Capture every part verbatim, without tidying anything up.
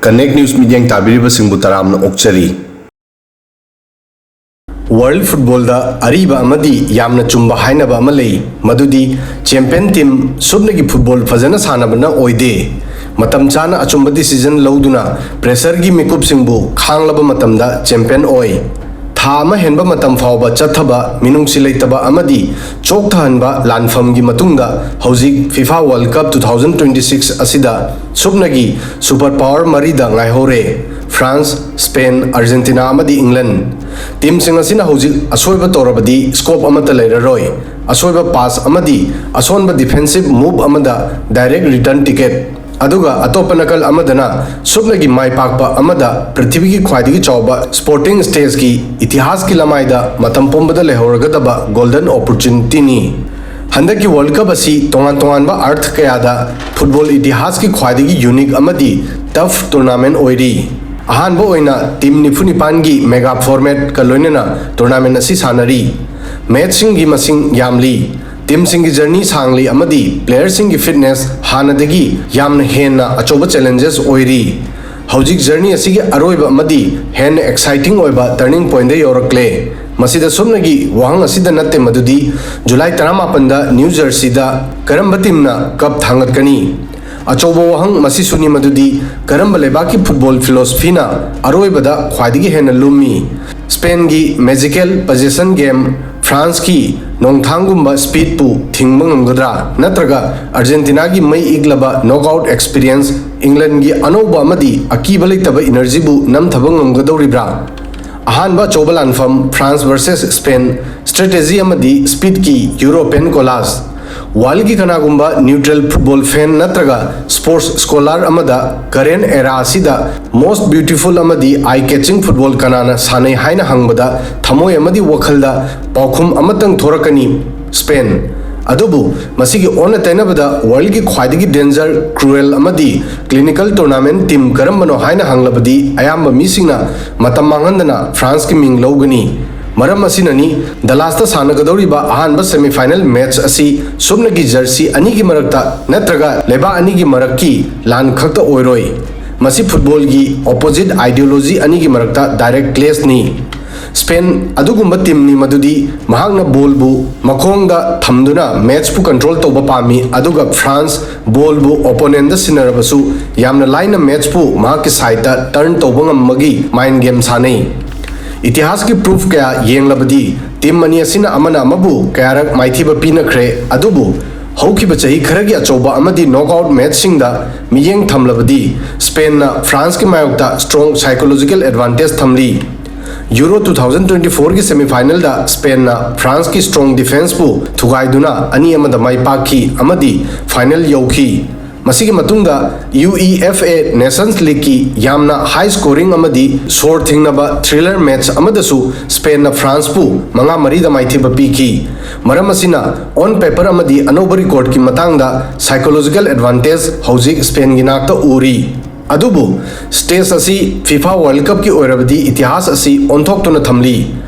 Connect News ꯃꯤꯠꯌꯦꯡ ꯇꯥꯕꯤꯔꯤꯕꯁꯤꯡꯕꯨ ꯇꯔꯥꯝꯅ ꯑꯣꯛꯆꯔꯤ꯫ World Footballꯗ ꯑꯔꯤꯕ ꯑꯃꯗꯤ ꯌꯥꯝꯅ ꯆꯨꯝꯕ ꯍꯥꯏꯅꯕ ꯑꯃ ꯂꯩ, ꯃꯗꯨꯗꯤ champion team ꯁꯨꯞꯅꯒꯤ football ꯐꯖꯅ ꯁꯥꯟꯅꯕꯅ ꯑꯣꯏꯗꯦ꯫ ꯃꯇꯝ ꯆꯥꯅ ꯑꯆꯨꯝꯕ decision ꯂꯧꯗꯨꯅ pressureꯒꯤ ꯃꯤꯀꯨꯞꯁꯤꯡꯕꯨ ꯈꯥꯡꯂꯕ ꯃꯇꯝꯗ champion ꯑꯣꯏ꯫ ꯊꯥ ꯑꯃ ꯍꯦꯟꯕ ꯃꯇꯝ ꯐꯥꯎꯕ ꯆꯠꯊꯕ, ꯃꯤꯅꯨꯡꯁꯤ ꯂꯩꯇꯕ ꯑꯃꯗꯤ ꯆꯣꯛꯊꯍꯟꯕ ꯂꯥꯟꯐꯝꯒꯤ ꯃꯇꯨꯡꯗ ꯍꯧꯖꯤꯛ FIFA World Cup two thousand twenty six ꯑꯁꯤꯗ ꯁꯨꯞꯅꯒꯤ super power ꯃꯔꯤꯗ ꯉꯥꯏꯍꯧꯔꯦ: France, Spain, Argentina ꯑꯃꯗꯤ England꯫ Teamꯁꯤꯡ ꯑꯁꯤꯅ ꯍꯧꯖꯤꯛ ꯑꯁꯣꯏꯕ ꯇꯧꯔꯕꯗꯤ scope ꯑꯃꯠꯇ ꯂꯩꯔꯔꯣꯏ꯫ ꯑꯁꯣꯏꯕ pass ꯑꯃꯗꯤ ꯑꯁꯣꯟꯕ defensive move ꯑꯃꯗ direct return ticket꯫ ꯑꯗꯨꯒ ꯑꯇꯣꯞꯄ ꯅꯥꯀꯜ ꯑꯃꯗꯅ ꯁꯨꯞꯅꯒꯤ ꯃꯥꯏ ꯄꯥꯛꯄ ꯑꯃꯗ ꯄ꯭ꯔꯤꯊꯤꯕꯤꯒꯤ ꯈ꯭ꯋꯥꯏꯗꯒꯤ ꯆꯥꯎꯕ sporting stageꯀꯤ ꯏꯇꯤꯍꯥꯁꯀꯤ ꯂꯃꯥꯏꯗ ꯃꯇꯝ ꯄꯨꯝꯕꯗ ꯂꯩꯍꯧꯔꯒꯗꯕ golden opportunityꯅꯤ꯫ ꯍꯟꯗꯛꯀꯤ World Cup ꯑꯁꯤ ꯇꯣꯉꯥꯟ ꯇꯣꯉꯥꯟꯕ ꯑꯔꯊ ꯀꯌꯥꯗ football ꯏꯇꯤꯍꯥꯁꯀꯤ ꯈ꯭ꯋꯥꯏꯗꯒꯤ unique ꯑꯃꯗꯤ tough tournament ꯑꯣꯏꯔꯤ꯫ ꯑꯍꯥꯟꯕ ꯑꯣꯏꯅ team ꯅꯤꯐꯨ ꯅꯤꯄꯥꯟꯒꯤ mega formatꯀ ꯂꯣꯏꯅꯅ tournament ꯑꯁꯤ ꯁꯥꯟꯅꯔꯤ꯫ Matchꯁꯤꯡꯒꯤ ꯃꯁꯤꯡ ꯌꯥꯝꯂꯤ, teamꯁꯤꯡꯒꯤ journey ꯁꯥꯡꯂꯤ ꯑꯃꯗꯤ playerꯁꯤꯡꯒꯤ fitness ꯍꯥꯟꯅꯗꯒꯤ ꯌꯥꯝꯅ ꯍꯦꯟꯅ ꯑꯆꯧꯕ challenges ꯑꯣꯏꯔꯤ꯫ ꯍꯧꯖꯤꯛ journey ꯑꯁꯤꯒꯤ ꯑꯔꯣꯏꯕ ꯑꯃꯗꯤ ꯍꯦꯟꯅ exciting ꯑꯣꯏꯕ turning pointꯗ ꯌꯧꯔꯛꯂꯦ꯫ ꯃꯁꯤꯗ ꯁꯨꯞꯅꯒꯤ ꯋꯥꯍꯪ ꯑꯁꯤꯗ ꯅꯠꯇꯦ ꯃꯗꯨꯗꯤ July ꯇꯔꯥꯃꯥꯄꯟꯗ New Jerseyꯗ ꯀꯔꯝꯕ teamꯅ cup ꯊꯥꯡꯒꯠꯀꯅꯤ? ꯑꯆꯧꯕ ꯋꯥꯍꯪ ꯃꯁꯤꯁꯨꯅꯤ ꯃꯗꯨꯗꯤ ꯀꯔꯝꯕ ꯂꯩꯕꯥꯛꯀꯤ football philosophyꯅ ꯑꯔꯣꯏꯕꯗ ꯈ꯭ꯋꯥꯏꯗꯒꯤ ꯍꯦꯟꯅ ꯂꯨꯝꯃꯤ? Spainꯒꯤ magical possession game, Franceꯀꯤ ꯅꯣꯡꯊꯥꯡꯒꯨꯝꯕ speedꯄꯨ ꯊꯤꯡꯕ ꯉꯝꯒꯗ꯭ꯔꯥ? ꯅꯠꯇ꯭ꯔꯒ Argentinaꯒꯤ ꯃꯩ ꯏꯛꯂꯕ knockout experience, Englandꯒꯤ ꯑꯅꯧꯕ ꯑꯃꯗꯤ ꯑꯀꯤꯕ ꯂꯩꯇꯕ energyꯕꯨ ꯅꯝꯊꯕ ꯉꯝꯒꯗꯧꯔꯤꯕ꯭ꯔꯥ? ꯑꯍꯥꯟꯕ ꯑꯆꯧꯕ ꯂꯥꯟꯐꯝ: France versus Spain, strategy ꯑꯃꯗꯤ speedꯀꯤ European collage꯫ Worldꯀꯤ ꯀꯅꯥꯒꯨꯝꯕ neutral football fan ꯅꯠꯇ꯭ꯔꯒ sports scholar ꯑꯃꯗ current era ꯑꯁꯤꯗ most beautiful ꯑꯃꯗꯤ eye catching football ꯀꯅꯥꯅ ꯁꯥꯟꯅꯩ ꯍꯥꯏꯅ ꯍꯪꯕꯗ ꯊꯃꯣꯏ ꯑꯃꯗꯤ ꯋꯥꯈꯜꯗ ꯄꯥꯎꯈꯨꯝ ꯑꯃꯇꯪ ꯊꯣꯔꯛꯀꯅꯤ: Spain꯫ ꯑꯗꯨꯕꯨ ꯃꯁꯤꯒꯤ ꯑꯣꯟꯅ ꯇꯩꯅꯕꯗ worldꯀꯤ ꯈ꯭ꯋꯥꯏꯗꯒꯤ danger, cruel ꯑꯃꯗꯤ clinical tournament team ꯀꯔꯝꯕꯅꯣ ꯍꯥꯏꯅ ꯍꯪꯂꯕꯗꯤ ꯑꯌꯥꯝꯕ ꯃꯤꯁꯤꯡꯅ ꯃꯇꯝ ꯃꯥꯡꯍꯟꯗꯅ Franceꯀꯤ ꯃꯤꯡ ꯂꯧꯒꯅꯤ꯫ ꯃꯔꯝ ꯑꯁꯤꯅꯅꯤ Dallasꯇ ꯁꯥꯟꯅꯒꯗꯧꯔꯤꯕ ꯑꯍꯥꯟꯕ semi final match ꯑꯁꯤ ꯁꯨꯞꯅꯒꯤ jersey ꯑꯅꯤꯒꯤ ꯃꯔꯛꯇ ꯅꯠꯇ꯭ꯔꯒ ꯂꯩꯕꯥꯛ ꯑꯅꯤꯒꯤ ꯃꯔꯛꯀꯤ ꯂꯥꯟ ꯈꯛꯇ ꯑꯣꯏꯔꯣꯏ꯫ ꯃꯁꯤ ꯐꯨꯠꯕꯣꯜꯒꯤ ꯑꯣꯄꯣꯖꯤꯠ ꯑꯥꯏꯗꯤꯌꯣꯂꯣꯖꯤ ꯑꯅꯤꯒꯤ ꯃꯔꯛꯇ ꯗꯥꯏꯔꯦꯛ ꯀ꯭ꯂꯦꯁꯅꯤ꯫ ꯁ꯭ꯄꯦꯟ ꯑꯗꯨꯒꯨꯝꯕ ꯇꯤꯝꯅꯤ ꯃꯗꯨꯗꯤ ꯃꯍꯥꯛꯅ ꯕꯣꯜꯕꯨ ꯃꯈꯣꯡꯗ ꯊꯝꯗꯨꯅ ꯃꯦꯠꯆꯄꯨ ꯀꯟꯇ꯭ꯔꯣꯜ ꯇꯧꯕ ꯄꯥꯝꯃꯤ, ꯑꯗꯨꯒ ꯐ꯭ꯔꯥꯟꯁ ꯕꯣꯜꯕꯨ ꯑꯣꯄꯣꯅꯦꯟꯗ ꯁꯤꯟꯅꯔꯕꯁꯨ ꯌꯥꯝꯅ ꯂꯥꯏꯅ ꯃꯦꯠꯆꯄꯨ ꯃꯍꯥꯛꯀꯤ ꯁꯥꯏꯗꯇ ꯇꯔꯟ ꯇꯧꯕ ꯉꯝꯕꯒꯤ ꯃꯥꯏꯟ ꯒꯦꯝ ꯁꯥꯟꯅꯩ꯫ ꯏꯇꯤꯍꯥꯁꯀꯤ ꯄ꯭ꯔꯨꯐ ꯀꯌꯥ ꯌꯦꯡꯂꯕꯗꯤ ꯇꯤꯝ ꯑꯅꯤ ꯑꯁꯤꯅ ꯑꯃꯅ ꯑꯃꯕꯨ ꯀꯌꯥꯔꯛ ꯃꯥꯏꯊꯤꯕ ꯄꯤꯅꯈ꯭ꯔꯦ, ꯑꯗꯨꯕꯨ ꯍꯧꯈꯤꯕ ꯆꯍꯤ ꯈꯔꯒꯤ ꯑꯆꯧꯕ ꯑꯃꯗꯤ ꯅꯣꯛꯑꯥꯎꯠ ꯃꯦꯠꯆꯁꯤꯡꯗ ꯃꯤꯠꯌꯦꯡ ꯊꯝꯂꯕꯗꯤ ꯁ꯭ꯄꯦꯟꯅ ꯐ꯭ꯔꯥꯟꯁꯀꯤ ꯃꯥꯌꯣꯛꯇ ꯁ꯭ꯇ꯭ꯔꯣꯡ ꯁꯥꯏꯀꯣꯂꯣꯖꯤꯀꯦꯜ ꯑꯦꯗꯚꯥꯟꯇꯦꯖ ꯊꯝꯂꯤ꯫ ꯌꯨꯔꯣ ꯇꯨ ꯊꯥꯎꯖꯟ ꯇ꯭ꯋꯦꯟꯇꯤ ꯐꯣꯔꯒꯤ ꯁꯦꯃꯤꯐꯥꯏꯅꯦꯜꯗ ꯁ꯭ꯄꯦꯟꯅ ꯐ꯭ꯔꯥꯟꯁꯀꯤ ꯁ꯭ꯇ꯭ꯔꯣꯡ ꯗꯤꯐꯦꯟꯁꯄꯨ ꯊꯨꯒꯥꯏꯗꯨꯅ ꯑꯅꯤ ꯑꯃꯗ ꯃꯥꯏ ꯄꯥꯛꯈꯤ ꯑꯃꯗꯤ ꯐꯥꯏꯅꯦꯜ ꯌꯧꯈꯤ꯫ ꯃꯁꯤꯒꯤ ꯃꯇꯨꯡꯗ U E F A nations ꯂꯤꯒꯀꯤ ꯌꯥꯝꯅ ꯍꯥꯏ ꯁ꯭ꯀꯣꯔꯤꯡ ꯑꯃꯗꯤ ꯁꯣꯔ ꯊꯤꯡꯅꯕ ꯊ꯭ꯔꯤꯂꯔ ꯃꯦꯠꯆ ꯑꯃꯗꯁꯨ ꯁ꯭ꯄꯦꯟꯅ ꯐ꯭ꯔꯥꯟꯁꯄꯨ ꯃꯉꯥ ꯃꯔꯤꯗ ꯃꯥꯏꯊꯤꯕ ꯄꯤꯈꯤ꯫ ꯃꯔꯝ ꯑꯁꯤꯅ ꯑꯣꯟ ꯄꯦꯄꯔ ꯑꯃꯗꯤ ꯑꯅꯧꯕ ꯔꯦꯀꯣꯔꯗꯀꯤ ꯃꯇꯥꯡꯗ ꯁꯥꯏꯀꯣꯂꯣꯖꯤꯀꯦꯜ ꯑꯦꯗꯚꯥꯟꯇꯦꯖ ꯍꯧꯖꯤꯛ ꯁ꯭ꯄꯦꯟꯒꯤ ꯅꯥꯛꯇ ꯎꯔꯤ꯫ ꯑꯗꯨꯕꯨ ꯁ꯭ꯇꯦꯖ ꯑꯁꯤ ꯐꯤꯐꯥ ꯋꯥꯔꯜꯗ ꯀꯞꯀꯤ ꯑꯣꯏꯔꯕꯗꯤ ꯏꯇꯤꯍꯥꯁ ꯑꯁꯤ ꯑꯣꯟꯊꯣꯛꯇꯨꯅ ꯊꯝꯂꯤ꯫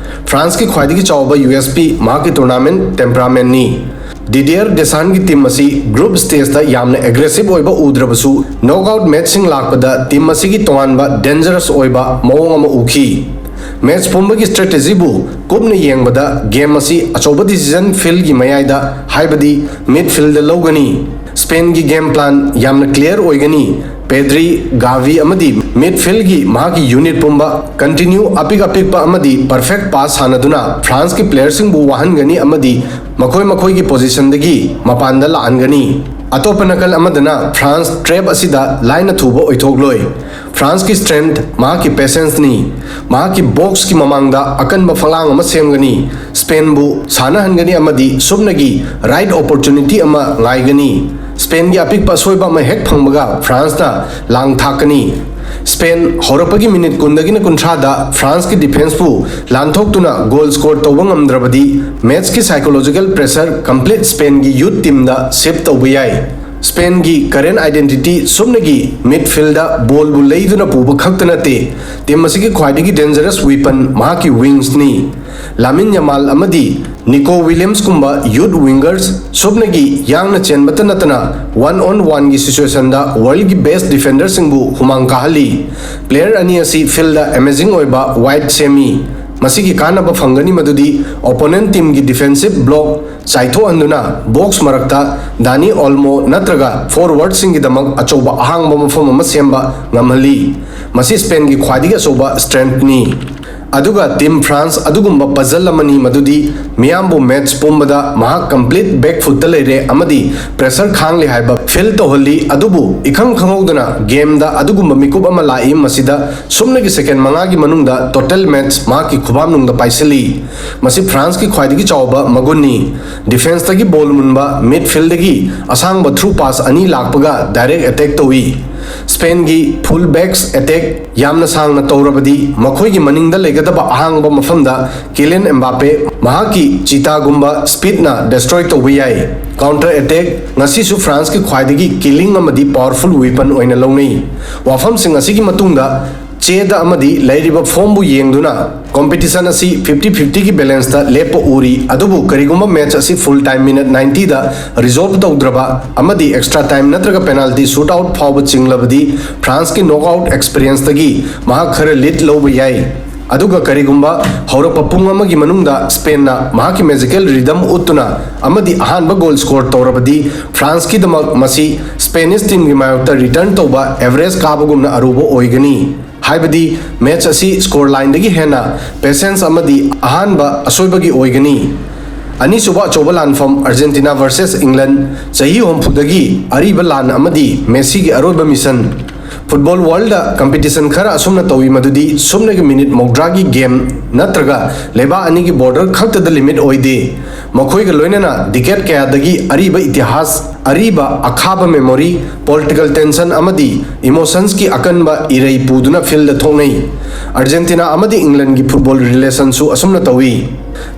ꯐ꯭ꯔꯥꯟꯁꯀꯤ ꯈ꯭ꯋꯥꯏꯗꯒꯤ ꯆꯥꯎꯕ ꯌꯨ ꯑꯦꯁ ꯄꯤ ꯃꯍꯥꯛꯀꯤ ꯇꯣꯔꯅꯥꯃꯦꯟꯠ ꯇꯦꯝꯄꯔꯥꯃꯦꯟꯅꯤ꯫ ꯗꯤꯗꯤꯌꯔ ꯗꯦꯁꯥꯟꯒꯤ ꯇꯤꯝ ꯑꯁꯤ ꯒ꯭ꯔꯨꯞ ꯁ꯭ꯇꯦꯖꯇ ꯌꯥꯝꯅ ꯑꯦꯒ꯭ꯔꯦꯁꯤꯚ ꯑꯣꯏꯕ ꯎꯗ꯭ꯔꯕꯁꯨ, ꯅꯣꯛꯑꯥꯎꯠ ꯃꯦꯠꯆꯁꯤꯡ ꯂꯥꯛꯄꯗ ꯇꯤꯝ ꯑꯁꯤꯒꯤ ꯇꯣꯉꯥꯟꯕ ꯗꯦꯟꯖꯔꯁ ꯑꯣꯏꯕ ꯃꯑꯣꯡ ꯑꯃ ꯎꯈꯤ꯫ ꯃꯦꯠꯆ ꯄꯨꯝꯕꯒꯤ ꯁ꯭ꯇ꯭ꯔꯦꯇꯦꯖꯤꯕꯨ ꯀꯨꯞꯅ ꯌꯦꯡꯕꯗ, ꯒꯦꯝ ꯑꯁꯤ ꯑꯆꯧꯕ ꯗꯤꯁꯤꯖꯟ ꯐꯤꯜꯒꯤ ꯃꯌꯥꯏꯗ, ꯍꯥꯏꯕꯗꯤ ꯃꯤꯗꯐꯤꯜꯗ ꯂꯧꯒꯅꯤ꯫ ꯁ꯭ꯄꯦꯟꯒꯤ ꯒꯦꯝ ꯄ꯭ꯂꯥꯟ ꯌꯥꯝꯅ ꯀ꯭ꯂꯤꯌꯔ ꯑꯣꯏꯒꯅꯤ꯫ ꯄꯦꯗ꯭ꯔꯤ, ꯒꯥꯚꯤ ꯑꯃꯗꯤ ꯃꯤꯗꯐꯤꯜꯒꯤ ꯃꯍꯥꯛꯀꯤ ꯌꯨꯅꯤꯠ ꯄꯨꯝꯕ ꯀꯟꯇꯤꯅ꯭ꯌꯨ ꯑꯄꯤꯛ ꯑꯄꯤꯛꯄ ꯑꯃꯗꯤ ꯄꯔꯐꯦꯛ ꯄꯥꯁ ꯁꯥꯟꯅꯗꯨꯅ ꯐ꯭ꯔꯥꯟꯁꯀꯤ ꯄ꯭ꯂꯦꯌꯔꯁꯤꯡꯕꯨ ꯋꯥꯍꯟꯒꯅꯤ ꯑꯃꯗꯤ ꯃꯈꯣꯏ ꯃꯈꯣꯏꯒꯤ ꯄꯣꯖꯤꯁꯟꯗꯒꯤ ꯃꯄꯥꯟꯗ ꯂꯥꯛꯍꯟꯒꯅꯤ꯫ ꯑꯇꯣꯞꯄ ꯅꯥꯀꯜ ꯑꯃꯗꯅ ꯐ꯭ꯔꯥꯟꯁ ꯇ꯭ꯔꯦꯞ ꯑꯁꯤꯗ ꯂꯥꯏꯅ ꯊꯨꯕ ꯑꯣꯏꯊꯣꯛꯂꯣꯏ꯫ ꯐ꯭ꯔꯥꯟꯁꯀꯤ ꯁ꯭ꯇ꯭ꯔꯦꯡꯊ ꯃꯍꯥꯛꯀꯤ ꯄꯦꯁꯦꯟꯁꯅꯤ꯫ ꯃꯍꯥꯛꯀꯤ ꯕꯣꯛꯁꯀꯤ ꯃꯃꯥꯡꯗ ꯑꯀꯟꯕ ꯐꯛꯂꯥꯡ ꯑꯃ ꯁꯦꯝꯒꯅꯤ, ꯁ꯭ꯄꯦꯟꯕꯨ ꯁꯥꯟꯅꯍꯟꯒꯅꯤ ꯑꯃꯗꯤ ꯁꯨꯞꯅꯒꯤ ꯔꯥꯏꯠ ꯑꯣꯄꯣꯔꯆꯨꯅꯤꯇꯤ ꯑꯃ ꯉꯥꯏꯒꯅꯤ꯫ ꯁ꯭ꯄꯦꯟꯒꯤ ꯑꯄꯤꯛꯄ ꯑꯁꯣꯏꯕ ꯑꯃ ꯍꯦꯛ ꯐꯪꯕꯒ ꯐ꯭ꯔꯥꯟꯁꯅ ꯂꯥꯡ ꯊꯥꯛꯀꯅꯤ꯫ ꯁ꯭ꯄꯦꯟ ꯍꯧꯔꯛꯄꯒꯤ ꯃꯤꯅꯤꯠ ꯀꯨꯟꯗꯒꯤꯅ ꯀꯨꯟꯊ꯭ꯔꯥꯗ ꯐ꯭ꯔꯥꯟꯁꯀꯤ ꯗꯤꯐꯦꯟꯁꯄꯨ ꯂꯥꯟꯊꯣꯛꯇꯨꯅ ꯒꯣꯜ ꯁ꯭ꯀꯣꯔ ꯇꯧꯕ ꯉꯝꯗ꯭ꯔꯕꯗꯤ, ꯃꯦꯠꯆꯀꯤ ꯁꯥꯏꯀꯣꯂꯣꯖꯤꯀꯦꯜ ꯄ꯭ꯔꯦꯁꯔ ꯀꯝꯄ꯭ꯂꯤꯠ ꯁ꯭ꯄꯦꯟꯒꯤ ꯌꯨꯠ ꯇꯤꯝꯗ ꯁꯤꯐ ꯇꯧꯕ ꯌꯥꯏ꯫ ꯁ꯭ꯄꯦꯟꯒꯤ ꯀꯔꯦꯟ ꯑꯥꯏꯗꯦꯟꯇꯤꯇꯤ ꯁꯨꯞꯅꯒꯤ ꯃꯤꯗꯐꯤꯜꯗ ꯕꯣꯜꯕꯨ ꯂꯩꯗꯨꯅ ꯄꯨꯕ ꯈꯛꯇ ꯅꯠꯇꯦ, ꯇꯤꯝ ꯑꯁꯤꯒꯤ ꯈ꯭ꯋꯥꯏꯗꯒꯤ ꯗꯦꯟꯖꯔꯁ ꯋꯤꯄꯟ ꯃꯍꯥꯛꯀꯤ ꯋꯤꯡꯁꯅꯤ꯫ ꯂꯥꯃꯤꯟ ꯌꯥꯃꯥꯜ ꯑꯃꯗꯤ ꯅꯤꯀꯣ ꯋꯤꯂꯤꯌꯝꯁꯀꯨꯝꯕ ꯌꯨꯠ ꯋꯤꯡꯒꯔꯁ ꯁꯨꯞꯅꯒꯤ ꯌꯥꯡꯅ ꯆꯦꯟꯕꯇ ꯅꯠꯇꯅ ꯋꯥꯟ ꯑꯣꯟ ꯋꯥꯟꯒꯤ ꯁꯤꯆꯨꯋꯦꯁꯟꯗ ꯋꯥꯔꯜꯒꯤ ꯕꯦꯁ ꯗꯤꯐꯦꯟꯗꯔꯁꯤꯡꯕꯨ ꯍꯨꯃꯥꯡ ꯀꯥꯍꯜꯂꯤ꯫ ꯄ꯭ꯂꯦꯌꯔ ꯑꯅꯤ ꯑꯁꯤ ꯐꯤꯜꯗ ꯑꯦꯃꯦꯖꯤꯡ ꯑꯣꯏꯕ ꯋꯥꯏꯠ ꯁꯦꯝꯃꯤ꯫ ꯃꯁꯤꯒꯤ ꯀꯥꯟꯅꯕ ꯐꯪꯒꯅꯤ ꯃꯗꯨꯗꯤ ꯑꯣꯄꯣꯅꯦꯟꯠ ꯇꯤꯝꯒꯤ ꯗꯤꯐꯦꯟꯁꯤꯞ ꯕ꯭ꯂꯣꯛ ꯆꯥꯏꯊꯣꯛꯍꯟꯗꯨꯅ ꯕꯣꯛꯁ ꯃꯔꯛꯇ ꯗꯥꯅꯤ ꯑꯣꯜꯃꯣ ꯅꯠꯇ꯭ꯔꯒ ꯐꯣꯔꯋꯥꯔꯗꯁꯤꯡꯒꯤꯗꯃꯛ ꯑꯆꯧꯕ ꯑꯍꯥꯡꯕ ꯃꯐꯝ ꯑꯃ ꯁꯦꯝꯕ ꯉꯝꯍꯜꯂꯤ꯫ ꯃꯁꯤ ꯁ꯭ꯄꯦꯟꯒꯤ ꯈ꯭ꯋꯥꯏꯗꯒꯤ ꯑꯆꯧꯕ ꯁ꯭ꯇ꯭ꯔꯦꯡꯊꯅꯤ꯫ ꯑꯗꯨꯒ ꯇꯤꯝ ꯐ꯭ꯔꯥꯟꯁ ꯑꯗꯨꯒꯨꯝꯕ ꯄꯖꯜ ꯑꯃꯅꯤ ꯃꯗꯨꯗꯤ ꯃꯤꯌꯥꯝꯕꯨ ꯃꯦꯠꯆ ꯄꯨꯝꯕꯗ ꯃꯍꯥꯛ ꯀꯝꯄ꯭ꯂꯤꯠ ꯕꯦꯛ ꯐꯨꯠꯇ ꯂꯩꯔꯦ ꯑꯃꯗꯤ ꯄ꯭ꯔꯦꯁꯔ ꯈꯥꯡꯂꯤ ꯍꯥꯏꯕ ꯐꯤꯜ ꯇꯧꯍꯜꯂꯤ꯫ ꯑꯗꯨꯕꯨ ꯏꯈꯪ ꯈꯪꯍꯧꯗꯅ ꯒꯦꯝꯗ ꯑꯗꯨꯒꯨꯝꯕ ꯃꯤꯀꯨꯞ ꯑꯃ ꯂꯥꯛꯏ꯫ ꯃꯁꯤꯗ ꯁꯨꯞꯅꯒꯤ ꯁꯦꯀꯦꯟ ꯃꯉꯥꯒꯤ ꯃꯅꯨꯡꯗ ꯇꯣꯇꯦꯜ ꯃꯦꯠꯆ ꯃꯍꯥꯛꯀꯤ ꯈꯨꯕꯥꯝꯅꯨꯡꯗ ꯄꯥꯏꯁꯤꯜꯂꯤ꯫ ꯃꯁꯤ ꯐ꯭ꯔꯥꯟꯁꯀꯤ ꯈ꯭ꯋꯥꯏꯗꯒꯤ ꯆꯥꯎꯕ ꯃꯒꯨꯟꯅꯤ꯫ ꯗꯤꯐꯦꯟꯁꯇꯒꯤ ꯕꯣꯜ ꯃꯨꯟꯕ, ꯃꯤꯗꯐꯤꯜꯗꯒꯤ ꯑꯁꯥꯡꯕ ꯊ꯭ꯔꯨ ꯄꯥꯁ ꯑꯅꯤ ꯂꯥꯛꯄꯒ ꯗꯥꯏꯔꯦꯛ ꯑꯦꯇꯦꯛ ꯇꯧꯏ꯫ ꯁ꯭ꯄꯦꯟꯒꯤ ꯐꯨꯜ ꯕꯦꯛꯁ ꯑꯦꯇꯦꯛ ꯌꯥꯝꯅ ꯁꯥꯡꯅ ꯇꯧꯔꯕꯗꯤ ꯃꯈꯣꯏꯒꯤ ꯃꯅꯤꯡꯗ ꯂꯩꯒꯗꯕ ꯑꯍꯥꯡꯕ ꯃꯐꯝꯗ ꯀꯤꯂꯤꯌꯟ ꯑꯦꯝꯕꯥꯄꯦ ꯃꯍꯥꯛꯀꯤ ꯆꯤꯇꯥꯒꯨꯝꯕ ꯁ꯭ꯄꯤꯗꯅ ꯗꯦꯁꯇ꯭ꯔꯣꯏ ꯇꯧꯕ ꯌꯥꯏ꯫ ꯀꯥꯎꯟꯇꯔ ꯑꯦꯇꯦꯛ ꯉꯁꯤꯁꯨ ꯐ꯭ꯔꯥꯟꯁꯀꯤ ꯈ꯭ꯋꯥꯏꯗꯒꯤ ꯀꯤꯂꯤꯡ ꯑꯃꯗꯤ ꯄꯥꯋꯔꯐꯨꯜ ꯋꯤꯄꯟ ꯑꯣꯏꯅ ꯂꯧꯅꯩ꯫ ꯋꯥꯐꯝꯁꯤꯡ ꯑꯁꯤꯒꯤ ꯃꯇꯨꯡꯗ ꯆꯦꯗ ꯑꯃꯗꯤ ꯂꯩꯔꯤꯕ ꯐꯣꯝꯕꯨ ꯌꯦꯡꯗꯨꯅ ꯀꯣꯝꯄꯤꯇꯤꯁꯟ ꯑꯁꯤ ꯐꯤꯐꯇꯤ ꯐꯤꯐꯇꯤꯒꯤ ꯕꯦꯂꯦꯟꯁꯇ ꯂꯦꯞꯄ ꯎꯔꯤ꯫ ꯑꯗꯨꯕꯨ ꯀꯔꯤꯒꯨꯝꯕ ꯃꯦꯠꯆ ꯑꯁꯤ ꯐꯨꯜ ꯇꯥꯏꯝ ꯃꯤꯅꯠ ꯅꯥꯏꯟꯇꯤꯗ ꯔꯤꯖꯣꯜꯕ ꯇꯧꯗ꯭ꯔꯕ ꯑꯃꯗꯤ ꯑꯦꯛꯁꯇ꯭ꯔꯥ ꯇꯥꯏꯝ ꯅꯠꯇ꯭ꯔꯒ ꯄꯦꯅꯥꯜꯇꯤ ꯁꯨꯠ ꯑꯥꯎꯠ ꯐꯥꯎꯕ ꯆꯤꯡꯂꯕꯗꯤ ꯐ꯭ꯔꯥꯟꯁꯀꯤ ꯅꯣꯛ ꯑꯥꯎꯠ ꯑꯦꯛꯁꯄꯤꯔꯤꯌꯦꯟꯁꯇꯒꯤ ꯃꯍꯥꯛ ꯈꯔ ꯂꯤꯗ ꯂꯧꯕ ꯌꯥꯏ꯫ ꯑꯗꯨꯒ ꯀꯔꯤꯒꯨꯝꯕ ꯍꯧꯔꯛꯄ ꯄꯨꯡ ꯑꯃꯒꯤ ꯃꯅꯨꯡꯗ ꯁ꯭ꯄꯦꯟꯅ ꯃꯍꯥꯛꯀꯤ ꯃꯦꯖꯤꯀꯦꯜ ꯔꯤꯗꯝ ꯎꯠꯇꯨꯅ ꯑꯃꯗꯤ ꯑꯍꯥꯟꯕ ꯒꯣꯜ ꯁ꯭ꯀꯣꯔ ꯇꯧꯔꯕꯗꯤ ꯐ꯭ꯔꯥꯟꯁꯀꯤꯗꯃꯛ ꯃꯁꯤ ꯁ꯭ꯄꯦꯅꯤꯁ ꯇꯤꯝꯒꯤ ꯃꯥꯌꯣꯛꯇ ꯔꯤꯇꯔꯟ ꯇꯧꯕ ꯑꯦꯚꯔꯦꯖ ꯀꯥꯕꯒꯨꯝꯅ ꯑꯔꯨꯕ ꯑꯣꯏꯒꯅꯤ꯫ ꯍꯥꯏꯕꯗꯤ ꯃꯦꯆ ꯑꯁꯤ ꯁ꯭ꯀꯣꯔ ꯂꯥꯏꯟꯗꯒꯤ ꯍꯦꯟꯅ ꯄꯦꯁꯦꯟꯁ ꯑꯃꯗꯤ ꯑꯍꯥꯟꯕ ꯑꯁꯣꯏꯕꯒꯤ ꯑꯣꯏꯒꯅꯤ꯫ ꯑꯅꯤꯁꯨꯕ ꯑꯆꯧꯕ ꯂꯥꯟꯐꯝ ꯑꯥꯔꯖꯦꯟꯇꯤꯅꯥ ꯚꯔꯁꯦꯁ ꯏꯪꯂꯦꯟ, ꯆꯍꯤ ꯍꯨꯝꯐꯨꯗꯒꯤ ꯑꯔꯤꯕ ꯂꯥꯟ ꯑꯃꯗꯤ ꯃꯦꯁꯤꯒꯤ ꯑꯔꯣꯏꯕ ꯃꯤꯁꯟ꯫ ꯐꯨꯠꯕꯣꯜ ꯋꯥꯔꯜꯗ ꯀꯝꯄꯤꯇꯤꯁꯟ ꯈꯔ ꯑꯁꯨꯝꯅ ꯇꯧꯏ ꯃꯗꯨꯗꯤ ꯁꯨꯞꯅꯒꯤ ꯃꯤꯅꯤꯠ ꯃꯧꯗ꯭ꯔꯥꯒꯤ ꯒꯦꯝ ꯅꯠꯇ꯭ꯔꯒ ꯂꯩꯕꯥꯛ ꯑꯅꯤꯒꯤ ꯕꯣꯔꯗꯔ ꯈꯛꯇꯗ ꯂꯤꯃꯤꯠ ꯑꯣꯏꯗꯦ꯫ ꯃꯈꯣꯏꯒ ꯂꯣꯏꯅꯅ ꯗꯤꯀꯦꯠ ꯀꯌꯥꯗꯒꯤ ꯑꯔꯤꯕ ꯏꯇꯤꯍꯥꯁ, ꯑꯔꯤꯕ ꯑꯈꯥꯕ ꯃꯦꯃꯣꯔꯤ, ꯄꯣꯂꯤꯇꯤꯀꯦꯜ ꯇꯦꯟꯁꯟ ꯑꯃꯗꯤ ꯏꯃꯣꯁꯟꯁꯀꯤ ꯑꯀꯟꯕ ꯏꯔꯩ ꯄꯨꯗꯨꯅ ꯐꯤꯜꯗ ꯊꯣꯛꯅꯩ꯫ ꯑꯥꯔꯖꯦꯟꯇꯤꯅꯥ ꯑꯃꯗꯤ ꯏꯪꯂꯦꯟꯒꯤ ꯐꯨꯠꯕꯣꯜ ꯔꯤꯂꯦꯁꯟꯁꯨ ꯑꯁꯨꯝꯅ ꯇꯧꯏ꯫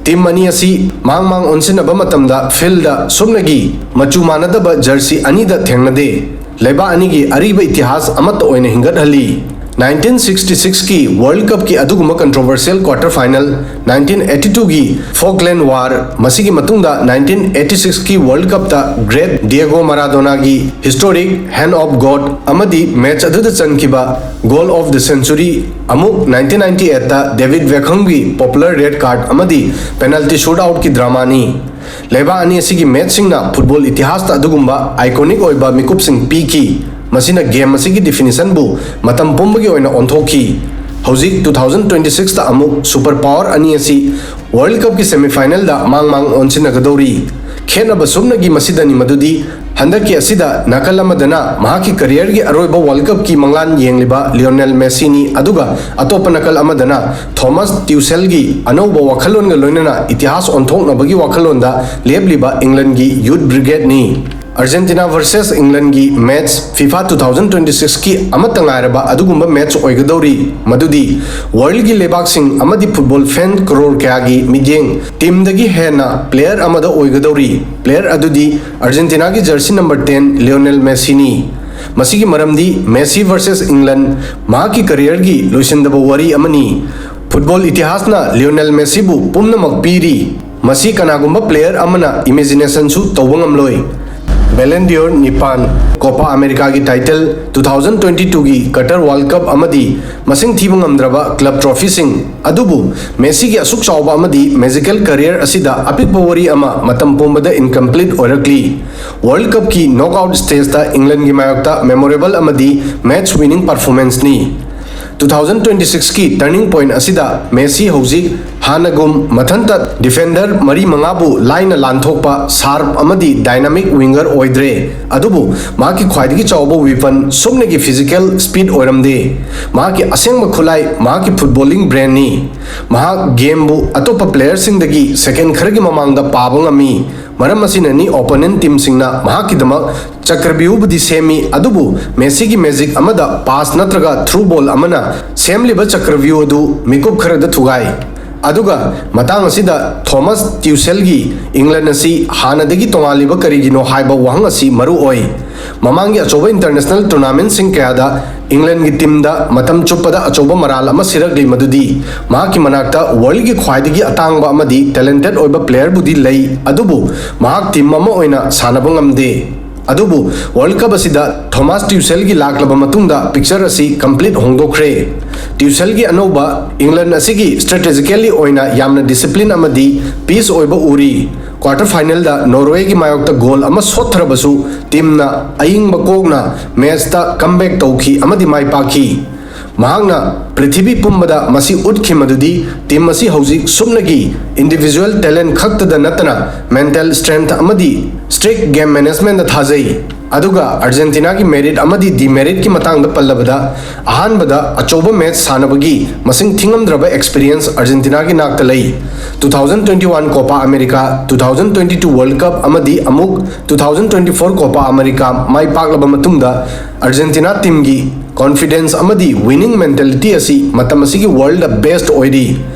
ꯇꯤꯝ ꯑꯅꯤ ꯑꯁꯤ ꯃꯥꯡ ꯃꯥꯡ ꯑꯣꯟꯁꯤꯟꯅꯕ ꯃꯇꯝꯗ ꯐꯤꯜꯗ ꯁꯨꯞꯅꯒꯤ ꯃꯆꯨ ꯃꯥꯟꯅꯗꯕ ꯖꯔꯁꯤ ꯑꯅꯤꯗ ꯊꯦꯡꯅꯗꯦ꯫ ꯂꯩꯕꯥꯛ ꯑꯅꯤꯒꯤ ꯑꯔꯤꯕ ꯏꯇꯤꯍꯥꯁ ꯑꯃꯠꯇ ꯑꯣꯏꯅ ꯍꯤꯡꯒꯠꯍꯜꯂꯤ꯫ ꯅꯥꯏꯟꯇꯤꯟ ꯁꯤꯛꯁꯇꯤ ꯁꯤꯛꯁꯀꯤ ꯋꯥꯔꯜ ꯀꯞꯀꯤ ꯑꯗꯨꯒꯨꯝꯕ ꯀꯟꯇ꯭ꯔꯣꯚꯔꯁꯤꯌꯦꯜ ꯀ꯭ꯋꯥꯔꯇꯔ ꯐꯥꯏꯅꯦꯜ, ꯅꯥꯏꯟꯇꯤꯟ ꯑꯩꯠꯇꯤ ꯇꯨꯒꯤ ꯐꯣꯛꯂꯦꯟ ꯋꯥꯔ, ꯃꯁꯤꯒꯤ ꯃꯇꯨꯡꯗ ꯅꯥꯏꯟꯇꯤꯟ ꯑꯩꯠꯇꯤ ꯁꯤꯛꯁꯀꯤ ꯋꯥꯔꯜ ꯀꯞꯇ great ꯗꯤꯌꯦꯒꯣ ꯃꯥꯔꯥꯗꯣꯅꯥꯒꯤ historic hand of God ꯑꯃꯗꯤ ꯃꯦꯆ ꯑꯗꯨꯗ ꯆꯟꯈꯤꯕ ꯒꯣꯜ ꯑꯣꯐ ꯗ ꯁꯦꯟꯆꯨꯔꯤ, ꯑꯃꯨꯛ ꯅꯥꯏꯟꯇꯤꯟ ꯅꯥꯏꯟꯇꯤ ꯑꯩꯠꯇ ꯗꯦꯕꯤꯗ ꯕꯦꯈꯝꯒꯤ ꯄꯣꯄꯨꯂꯔ ꯔꯦꯗ ꯀꯥꯔꯗ ꯑꯃꯗꯤ ꯄꯦꯅꯥꯜꯇꯤ ꯁꯨꯠ ꯑꯥꯎꯠꯀꯤ ꯗ꯭ꯔꯃꯥꯅꯤ꯫ ꯂꯩꯕꯥꯛ ꯑꯅꯤ ꯑꯁꯤꯒꯤ ꯃꯦꯆꯁꯤꯡꯅ ꯐꯨꯠꯕꯣꯜ ꯏꯇꯤꯍꯥꯁꯇ ꯑꯗꯨꯒꯨꯝꯕ ꯑꯥꯏꯀꯣꯅꯤꯛ ꯑꯣꯏꯕ ꯃꯤꯀꯨꯞꯁꯤꯡ ꯄꯤꯈꯤ꯫ ꯃꯁꯤꯅ ꯒꯦꯝ ꯑꯁꯤꯒꯤ ꯗꯤꯐꯤꯅꯤꯁꯟꯕꯨ ꯃꯇꯝ ꯄꯨꯝꯕꯒꯤ ꯑꯣꯏꯅ ꯑꯣꯟꯊꯣꯛꯈꯤ꯫ ꯍꯧꯖꯤꯛ ꯇꯨ ꯊꯥꯎꯖꯟ ꯇ꯭ꯋꯦꯟꯇꯤ ꯁꯤꯛꯁꯇ ꯑꯃꯨꯛ ꯁꯨꯄꯔ ꯄꯥꯋꯔ ꯑꯅꯤ ꯑꯁꯤ ꯋꯥꯔꯜ ꯀꯞꯀꯤ ꯁꯦꯃꯤꯐꯥꯏꯅꯦꯜꯗ ꯃꯥꯡ ꯃꯥꯡ ꯑꯣꯟꯁꯤꯟꯅꯒꯗꯧꯔꯤ꯫ ꯈꯦꯠꯅꯕ ꯁꯨꯞꯅꯒꯤ ꯃꯁꯤꯗꯅꯤ ꯃꯗꯨꯗꯤ, ꯍꯟꯗꯛꯀꯤ ꯑꯁꯤꯗ ꯅꯥꯀꯜ ꯑꯃꯗꯅ ꯃꯍꯥꯛꯀꯤ ꯀꯔꯤꯌꯔꯒꯤ ꯑꯔꯣꯏꯕ ꯋꯥꯔꯜ ꯀꯞꯀꯤ ꯃꯪꯂꯥꯟ ꯌꯦꯡꯂꯤꯕ ꯂꯤꯑꯣꯅꯦꯜ ꯃꯦꯁꯤꯅꯤ, ꯑꯗꯨꯒ ꯑꯇꯣꯞꯄ ꯅꯥꯀꯜ ꯑꯃꯗꯅ ꯊꯣꯃꯥꯁ ꯇ꯭ꯌꯨꯁꯦꯜꯒꯤ ꯑꯅꯧꯕ ꯋꯥꯈꯜꯂꯣꯟꯒ ꯂꯣꯏꯅꯅ ꯏꯇꯤꯍꯥꯁ ꯑꯣꯟꯊꯣꯛꯅꯕꯒꯤ ꯋꯥꯈꯜꯂꯣꯟꯗ ꯂꯦꯞꯂꯤꯕ ꯏꯪꯂꯟꯒꯤ ꯌꯨꯠ ꯕ꯭ꯔꯤꯒꯦꯗꯅꯤ꯫ ꯑꯥꯔꯖꯦꯟꯇꯤꯅꯥ ꯚꯔꯁꯦꯁ ꯏꯪꯂꯟꯒꯤ match, FIFA two thousand twenty ꯁꯤꯛꯁꯀꯤ ꯑꯃꯠꯇ ꯉꯥꯏꯔꯕ ꯑꯗꯨꯒꯨꯝꯕ ꯃꯦꯆ ꯑꯣꯏꯒꯗꯧꯔꯤ, ꯃꯗꯨꯗꯤ ꯋꯥꯔꯜꯒꯤ ꯂꯩꯕꯥꯛꯁꯤꯡ ꯑꯃꯗꯤ ꯐꯨꯠꯕꯣꯜ ꯐꯦꯟ ꯀꯔꯣꯔ ꯀꯌꯥꯒꯤ ꯃꯤꯠꯌꯦꯡ ꯇꯤꯝꯗꯒꯤ ꯍꯦꯟꯅ ꯄ꯭ꯂꯦꯌꯔ ꯑꯃꯗ ꯑꯣꯏꯒꯗꯧꯔꯤ꯫ ꯄ꯭ꯂꯦꯌꯔ ꯑꯗꯨꯗꯤ ꯑꯥꯔꯖꯦꯟꯇꯤꯅꯥꯒꯤ ꯖꯔꯁꯤ ꯅꯝꯕꯔ ꯇꯦꯟ ꯂꯤꯑꯣꯅꯦꯜ ꯃꯦꯁꯤꯅꯤ꯫ ꯃꯁꯤꯒꯤ ꯃꯔꯝꯗꯤ ꯃꯦꯁꯤ ꯚꯔꯁꯦꯁ ꯏꯪꯂꯟ ꯃꯍꯥꯛꯀꯤ ꯀꯔꯤꯌꯔꯒꯤ ꯂꯣꯏꯁꯤꯟꯗꯕ ꯋꯥꯔꯤ ꯑꯃꯅꯤ꯫ ꯐꯨꯠꯕꯣꯜ ꯏꯇꯤꯍꯥꯁꯅ ꯂꯤꯑꯣꯅꯦꯜ ꯃꯦꯁꯤꯕꯨ ꯄꯨꯝꯅꯃꯛ ꯄꯤꯔꯤ꯫ ꯃꯁꯤ ꯀꯅꯥꯒꯨꯝꯕ ꯄ꯭ꯂꯦꯌꯔ ꯑꯃꯅ ꯏꯃꯦꯖꯤꯅꯦꯁꯟꯁꯨ ꯇꯧꯕ ꯉꯝꯂꯣꯏ꯫ ꯕꯦꯂꯦꯟꯗꯤꯌꯣꯔ ꯅꯤꯄꯥꯟ, ꯀꯣꯄꯥ ꯑꯃꯦꯔꯤꯀꯥꯒꯤ ꯇꯥꯏꯇꯜ, ꯇꯨ ꯊꯥꯎꯖꯟ ꯇ꯭ꯋꯦꯟꯇꯤ ꯇꯨꯒꯤ ꯀꯇꯔ ꯋꯥꯔꯜ ꯀꯞ ꯑꯃꯗꯤ ꯃꯁꯤꯡ ꯊꯤꯕ ꯉꯝꯗ꯭ꯔꯕ ꯀ꯭ꯂꯕ ꯇ꯭ꯔꯣꯐꯤꯁꯤꯡ꯫ ꯑꯗꯨꯕꯨ ꯃꯦꯁꯤꯒꯤ ꯑꯁꯨꯛ ꯆꯥꯎꯕ ꯑꯃꯗꯤ ꯃꯦꯖꯤꯀꯦꯜ ꯀꯔꯤꯌꯔ ꯑꯁꯤꯗ ꯑꯄꯤꯛꯄ ꯋꯥꯔꯤ ꯑꯃ ꯃꯇꯝ ꯄꯨꯝꯕꯗ ꯏꯟꯀꯝꯄ꯭ꯂꯤꯠ ꯑꯣꯏꯔꯛꯂꯤ꯫ ꯋꯥꯔꯜ ꯀꯞꯀꯤ ꯅꯣꯛꯑꯥꯎꯠ ꯁ꯭ꯇꯦꯖꯇ ꯏꯪꯂꯟꯒꯤ ꯃꯥꯌꯣꯛꯇ ꯃꯦꯃꯣꯔꯦꯕꯜ ꯑꯃꯗꯤ ꯃꯦꯆ ꯋꯤꯅꯤꯡ ꯄꯔꯐꯣꯔꯃꯦꯟꯁꯅꯤ꯫ ꯇꯨ ꯊꯥꯎꯖꯟ ꯇ꯭ꯋꯦꯟꯇꯤ ꯁꯤꯛꯁꯀꯤ ꯇꯔꯅꯤꯡ ꯄꯣꯏꯟꯠ ꯑꯁꯤꯗ ꯃꯦꯁꯤ ꯍꯧꯖꯤꯛ ꯍꯥꯟꯅꯒꯨꯝ ꯃꯊꯟꯇ ꯗꯤꯐꯦꯟꯗꯔ ꯃꯔꯤ ꯃꯉꯥꯕꯨ ꯂꯥꯏꯅ ꯂꯥꯟꯊꯣꯛꯄ ꯁꯥꯔꯞ ꯑꯃꯗꯤ ꯗꯥꯏꯅꯥꯃꯤꯛ ꯋꯤꯡꯒꯔ ꯑꯣꯏꯗ꯭ꯔꯦ, ꯑꯗꯨꯕꯨ ꯃꯍꯥꯛꯀꯤ ꯈ꯭ꯋꯥꯏꯗꯒꯤ ꯆꯥꯎꯕ ꯋꯤꯄꯟ ꯁꯨꯞꯅꯒꯤ ꯐꯤꯖꯤꯀꯦꯜ ꯁ꯭ꯄꯤꯗ ꯑꯣꯏꯔꯝꯗꯦ꯫ ꯃꯍꯥꯛꯀꯤ ꯑꯁꯦꯡꯕ ꯈꯨꯠꯂꯥꯏ ꯃꯍꯥꯛꯀꯤ ꯐꯨꯠꯕꯣꯂꯤꯡ ꯕ꯭ꯔꯦꯟꯅꯤ꯫ ꯃꯍꯥꯛ ꯒꯦꯝꯕꯨ ꯑꯇꯣꯞꯄ ꯄ꯭ꯂꯦꯌꯔꯁꯤꯡꯗꯒꯤ ꯁꯦꯀꯦꯟ ꯈꯔꯒꯤ ꯃꯃꯥꯡꯗ ꯄꯥꯕ ꯉꯝꯃꯤ꯫ ꯃꯔꯝ ꯑꯁꯤꯅꯅꯤ ꯑꯣꯄꯣꯅꯦꯟꯠ ꯇꯤꯝꯁꯤꯡꯅ ꯃꯍꯥꯛꯀꯤꯗꯃꯛ ꯆꯀ꯭ꯔꯕ꯭ꯌꯨꯍꯕꯨꯗꯤ ꯁꯦꯝꯃꯤ, ꯑꯗꯨꯕꯨ ꯃꯦꯁꯤꯒꯤ ꯃꯦꯖꯤꯛ ꯑꯃꯗ ꯄꯥꯁ ꯅꯠꯇ꯭ꯔꯒ ꯊ꯭ꯔꯨ ꯕꯣꯜ ꯑꯃꯅ ꯁꯦꯝꯂꯤꯕ ꯆꯀ꯭ꯔꯕ꯭ꯌꯨꯍ ꯑꯗꯨ ꯃꯤꯀꯨꯞ ꯈꯔꯗ ꯊꯨꯒꯥꯏ꯫ ꯑꯗꯨꯒ ꯃꯇꯥꯡ ꯑꯁꯤꯗ ꯊꯣꯃꯥꯁ ꯇ꯭ꯌꯨꯁꯦꯜꯒꯤ ꯏꯪꯂꯟ ꯑꯁꯤ ꯍꯥꯟꯅꯗꯒꯤ ꯇꯣꯉꯥꯜꯂꯤꯕ ꯀꯔꯤꯒꯤꯅꯣ ꯍꯥꯏꯕ ꯋꯥꯍꯪ ꯑꯁꯤ ꯃꯔꯨ ꯑꯣꯏ꯫ ꯃꯃꯥꯡꯒꯤ ꯑꯆꯧꯕ international tournamentꯁꯤꯡ ꯀꯌꯥꯗ ꯏꯪꯂꯦꯟꯒꯤ teamꯗ ꯃꯇꯝ ꯆꯨꯞꯄꯗ ꯑꯆꯧꯕ ꯃꯔꯥꯜ ꯑꯃ ꯁꯤꯔꯛꯂꯤ, ꯃꯗꯨꯗꯤ ꯃꯍꯥꯛꯀꯤ ꯃꯅꯥꯛꯇ worldꯒꯤ ꯈ꯭ꯋꯥꯏꯗꯒꯤ ꯑꯇꯥꯡꯕ ꯑꯃꯗꯤ talented ꯑꯣꯏꯕ playerꯕꯨꯗꯤ ꯂꯩ, ꯑꯗꯨꯕꯨ ꯃꯍꯥꯛ team ꯑꯃ ꯑꯣꯏꯅ ꯁꯥꯟꯅꯕ ꯉꯝꯗꯦ꯫ ꯑꯗꯨꯕꯨ World Cup ꯑꯁꯤꯗ ꯊꯣꯃꯥꯁ ꯇ꯭ꯌꯨꯁꯦꯜꯒꯤ ꯂꯥꯛꯂꯕ ꯃꯇꯨꯡꯗ picture ꯑꯁꯤ complete ꯍꯣꯡꯗꯣꯛꯈ꯭ꯔꯦ꯫ ꯇ꯭ꯌꯨꯁꯦꯜꯒꯤ ꯑꯅꯧꯕ ꯏꯪꯂꯦꯟ ꯑꯁꯤꯒꯤ strategically ꯑꯣꯏꯅ ꯌꯥꯝꯅ discipline ꯑꯃꯗꯤ peace ꯑꯣꯏꯕ ꯎꯔꯤ꯫ Quarter finalꯗ Norwayꯒꯤ ꯃꯥꯌꯣꯛꯇ goal ꯑꯃ ꯁꯣꯠꯊꯔꯕꯁꯨ teamꯅ ꯑꯏꯪꯕ ꯀꯣꯛꯅ matchꯇ comeback ꯇꯧꯈꯤ ꯑꯃꯗꯤ ꯃꯥꯏ ꯄꯥꯛꯈꯤ꯫ ꯃꯍꯥꯛꯅ ꯄ꯭ꯔꯤꯊꯤꯕꯤ ꯄꯨꯝꯕꯗ ꯃꯁꯤ ꯎꯠꯈꯤ ꯃꯗꯨꯗꯤ team ꯑꯁꯤ ꯍꯧꯖꯤꯛ ꯁꯨꯞꯅꯒꯤ individual talent ꯈꯛꯇꯗ ꯅꯠꯇꯅ mental strength ꯑꯃꯗꯤ strict game managementꯇ ꯊꯥꯖꯩ꯫ ꯑꯗꯨꯒ Argentinaꯒꯤ merit ꯑꯃꯗꯤ demeritꯀꯤ ꯃꯇꯥꯡꯗ ꯄꯜꯂꯕꯗ, ꯑꯍꯥꯟꯕꯗ ꯑꯆꯧꯕ match ꯁꯥꯟꯅꯕꯒꯤ ꯃꯁꯤꯡ ꯊꯤꯉꯝꯗ꯭ꯔꯕ experience Argentinaꯒꯤ ꯅꯥꯛꯇ ꯂꯩ꯫ Two thousand twenty one Copa America, two thousand twenty two World Cup ꯑꯃꯗꯤ ꯑꯃꯨꯛ two thousand twenty four Copa America ꯃꯥꯏ ꯄꯥꯛꯂꯕ ꯃꯇꯨꯡꯗ Argentina teamꯒꯤ confidence ꯑꯃꯗꯤ winning mentality ꯑꯁꯤ ꯃꯇꯝ ꯑꯁꯤꯒꯤ worldꯗ best ꯑꯣꯏꯔꯤ꯫